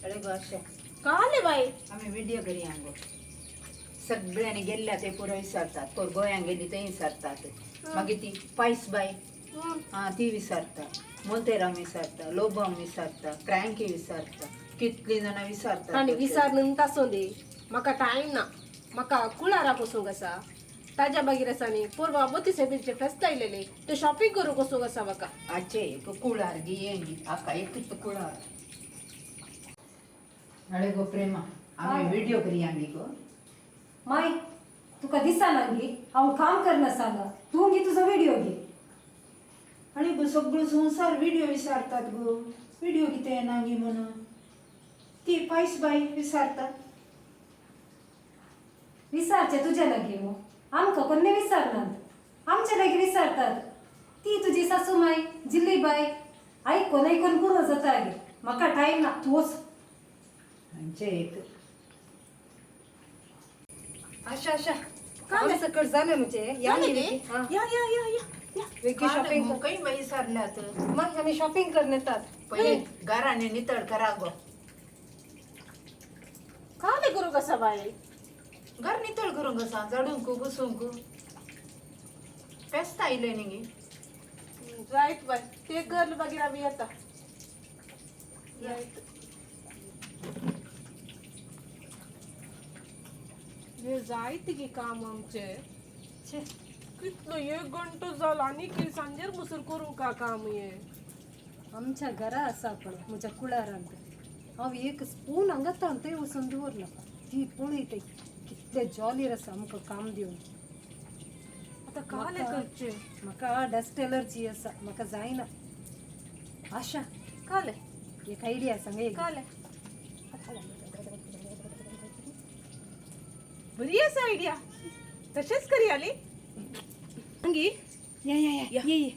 अरे गो आशा काले बाय आमी व्हिडिओ करी गो सगळ्यांनी गेल्ल्या ते पुरो विसरतात पोर गोंयांक गेली थंय विसरतात मागीर ती पायस बाय हा ती विसरता मोतेराम विसरता लोबाम विसरता क्रँकी विसरता कितली जाणां विसरतात आनी विसार तासों दी म्हाका टायम ना म्हाका कुळाराक वचूंक आसा ताज्या मागीर आसा न्ही पोरवा मोती फेस्त आयलेले ते शॉपिंग करूंक वचूंक आसा म्हाका आचे एक कुळार गी येंगी आका एकच कुळार. अरे गो प्रेमा आमी व्हिडिओ करी गी गो. माय तुका दिसना गी हांव काम करना सांगा तूं गी तुजो व्हिडिओ घे. आनी गो सगळो संवसार व्हिडिओ विसरतात गो व्हिडिओ कितें येना गी म्हणून ती पायस बाय विसरतात. विसारचे तुजे लागीं मो आमकां कोन्ने विसारनात आमचे लागीं विसारतात ती तुजी सासू माय जिल्ली बाय आयकोन आयकोन पुरो जाता गे म्हाका टायम ना तूं वच. आमचे एक आशा आशा काम सकट झालं म्हणजे या जालें न्ही गे? हा. या या या या या. वेगळी शॉपिंग काही बाई विसरल्यात. मग आम्ही शॉपिंग करून येतात. पहिले घराने नितळ करा गो. काले करूंक आसा बाय घर नितळ करूंक आसा झाडूंक पुसूंक फेस्त आयलें न्ही गे. रायट बाय ते गर्ल मागीर आमी येता रायट. हे जायते की काम आमचे. छे. कितलो एक घंटो जालो आनी की सांजेर मुसर करूंक का काम हे. आमच्या घरा आसा पण म्हज्या कुळारांत हांव एक स्पून हांगा थंय वचून दवरला ती पळयता कितले जॉलीर आसा आमकां काम दिवन. आतां काले करचें म्हाका डस्ट एलर्जी आसा म्हाका जायना. आशा काले एक आयडिया सांग एक. काले बरी आसा आयडिया तशेंच करी आली अंगी. या या या ये ये.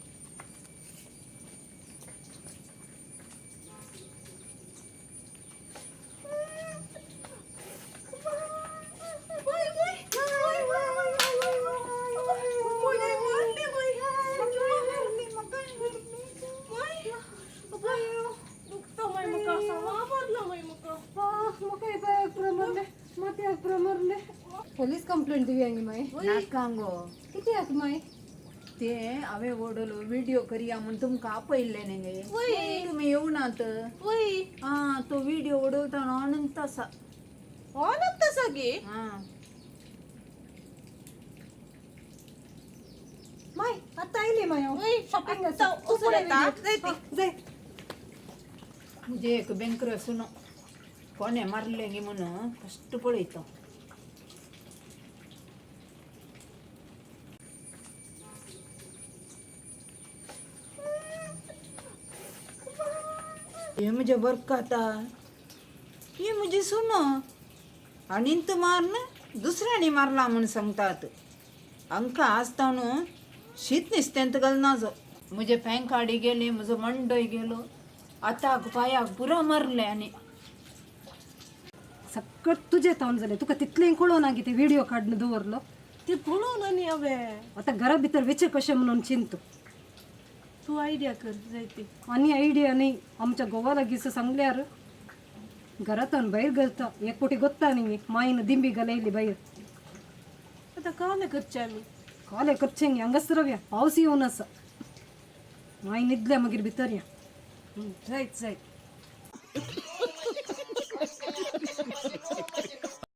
पोलीस कंप्लेंट दिवया न्ही माय. नाका गो. कित्याक माय? ते हांवें वडलो व्हिडिओ करया म्हूण तुमकां आपयल्लें न्ही गे तुमी येवनात. आं तो व्हिडिओ उडयता अनंत आसा. आं माय आतां आयली माय हांव शॉपिंग आसा. आतां वचून येता. जाय. म्हजे एक बेंकर सुनो कोणें मारलें गी म्हणून फस्ट पळयता. हे म्हजे बरकाता हे म्हजे सुनो आनी तो मारन दुसऱ्यांनी मारला म्हूण सांगतात. हांकां आसता न्हू शीत नुस्त्यांत घालना जो म्हजे पॅन कार्ड गेली म्हजो मंडय गेलो हाताक पांयाक पुरो मारलें आनी सकट तुजें तावन जालें तुका तितलें कळोना गी ते व्हिडिओ काडून दवरलो. ते पळोवना न्ही हांवें. आतां घरा भितर वेचें कशें म्हणून चिंतू. तूं आयडिया कर जायती. आनी आयडिया न्ही आमच्या गोवा लागींच सांगल्यार घरांतल्यान भायर घालता एक कोटी गोत्ता न्ही मायन दिंबी घालयली भायर. आतां काले करचें आमी? काले करचें गे हांगाच रावया पावस येवन आसा माय न्हिदल्या मागीर भितर या. जायत जायत.